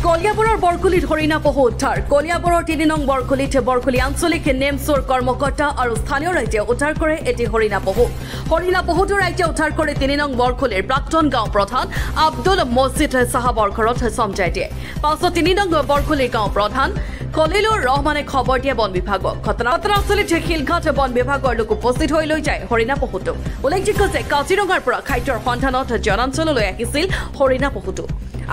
কলিয়াবৰৰ বৰকুলিত হৰিণা পহু উদ্ধাৰ। কলিয়াবৰৰ 3 নং বৰকুলিত বৰকুলি আঞ্চলিক নেমছুৰ কৰ্মকৰ্তা আৰু স্থানীয় ৰাইজে উদ্ধাৰ কৰে এটি হৰিণা পহু। হৰিণা পহুটো ৰাইজে উদ্ধাৰ কৰি 3 নং বৰকুলিৰ প্ৰাক্তন গাঁও প্ৰধান আব্দুল মজিদ চাহাবৰ ঘৰত চমজাই দিয়ে। পাছত 3 নং বৰকুলিৰ গাঁও প্ৰধান খলিলুৰ ৰহমানে খবৰ দিয়ে বন বিভাগক। ঘটনাস্থলীত শিলঘাট বন বিভাগৰ লোক উপস্থিত হৈ লৈ যায় হৰিণা পহুটো। উল্লেখযোগ্য যে কাজিৰঙাৰ পৰা খাদ্যৰ সন্ধানত জনাঞ্চললৈ আহিছিল হৰিণা পহুটো।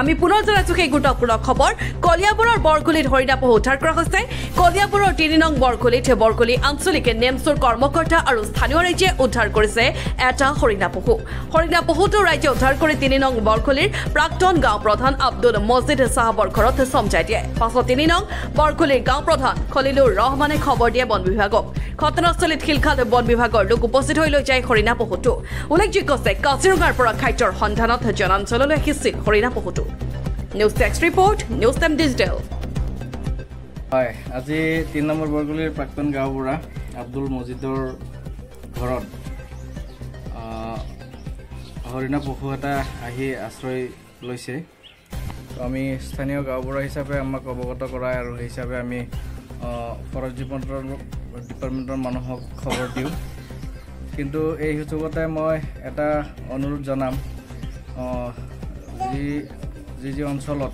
আমি পুনৰ জনাইছো সেই গুৰুত্বপূৰ্ণ খবৰ। কলিয়াবৰৰ বৰকুলিত হৰিণা পহু উদ্ধাৰ কৰা হৈছে। কলিয়াবৰৰ 3 নং বৰকুলিত বৰকুলি আঞ্চলিক নেমছুৰ কৰ্মকৰ্তা আৰু স্থানীয় ৰাইজে উদ্ধাৰ কৰিছে এটা হৰিণা পহু। হৰিণা পহুটো ৰাইজে উদ্ধাৰ কৰি 3 নং বৰকুলিৰ প্ৰাক্তন গাঁও প্ৰধান আব্দুল মজিদ চাহাবৰ ঘৰত চমজাই দিয়ে। পাছত 3 নং বৰকুলিৰ গাঁও প্ৰধান খলিলুৰ ৰহমানে খবৰ দিয়ে বন বিভাগক। ঘটনাস্থলীত শিলঘাট বন বিভাগৰ লোক উপস্থিত হৈ লৈ যায় হৰিণা পহুটো। উল্লেখযোগ্য যে কাজিৰঙাৰ পৰা খাদ্যৰ সন্ধানত জনাঞ্চললৈ আহিছিল হৰিণা পহুটো। News desk report, news time digital. হয়, আজি 3 নম্বৰ বৰকুলিৰ প্ৰাক্তন গাঁওবুঢ়া আব্দুল মজিদৰ ঘৰত হৰিণা পশু এটা আহি আশ্ৰয় লৈছে। তো আমি স্থানীয় গাঁওবুঢ়া হিচাপে আমাক অৱগত কৰাই আৰু সেই হিচাপে আমি ফৰেষ্ট ডিপাৰ্টমেণ্টৰ মানুহক খবৰ দিওঁ। কিন্তু এই সুযোগতে মই এটা অনুৰোধ জনাম, যি যি যি অঞ্চলত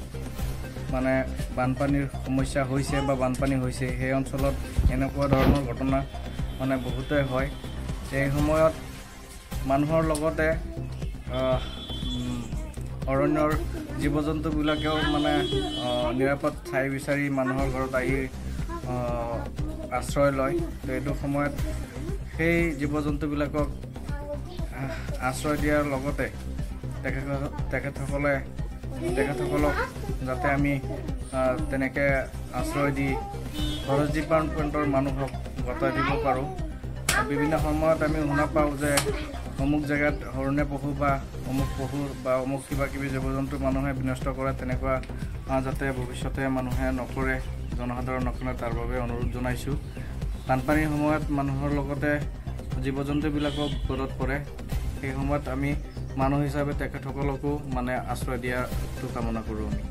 মানে বানপানীৰ সমস্যা হৈছে বা বানপানী হৈছে, সেই অঞ্চলত এনেকুৱা ধৰণৰ ঘটনা মানে বহুতে হয়। সেই সময়ত মানুহৰ লগতে অৰণ্যৰ জীৱ জন্তুবিলাকেও মানে নিৰাপদ ঠাই বিচাৰি মানুহৰ ঘৰত আহি আশ্ৰয় লয়। তো এইটো সময়ত সেই জীৱ জন্তুবিলাকক আশ্ৰয় দিয়াৰ লগতে তেখেতসকলক যাতে আমি তেনেকৈ আশ্ৰয় দি ফৰেষ্ট ডিপাৰ্টমেণ্টৰ মানুহক গতাই দিব পাৰোঁ। বিভিন্ন সময়ত আমি শুনা পাওঁ যে অমুক জেগাত হৰিণা পশু বা অমুক পশু বা অমুক কিবা কিবি জীৱ জন্তু মানুহে বিনষ্ট কৰে, তেনেকুৱা যাতে ভৱিষ্যতে মানুহে নকৰে, জনসাধাৰণ নকৰে, তাৰ বাবে অনুৰোধ জনাইছোঁ। বানপানীৰ সময়ত মানুহৰ লগতে জীৱ জন্তুবিলাকো বিপদত পৰে। সেই সময়ত আমি মানুহ হিচাপে তেখেতসকলকো মানে আশ্ৰয় দিয়াটো কামনা কৰোঁ আমি।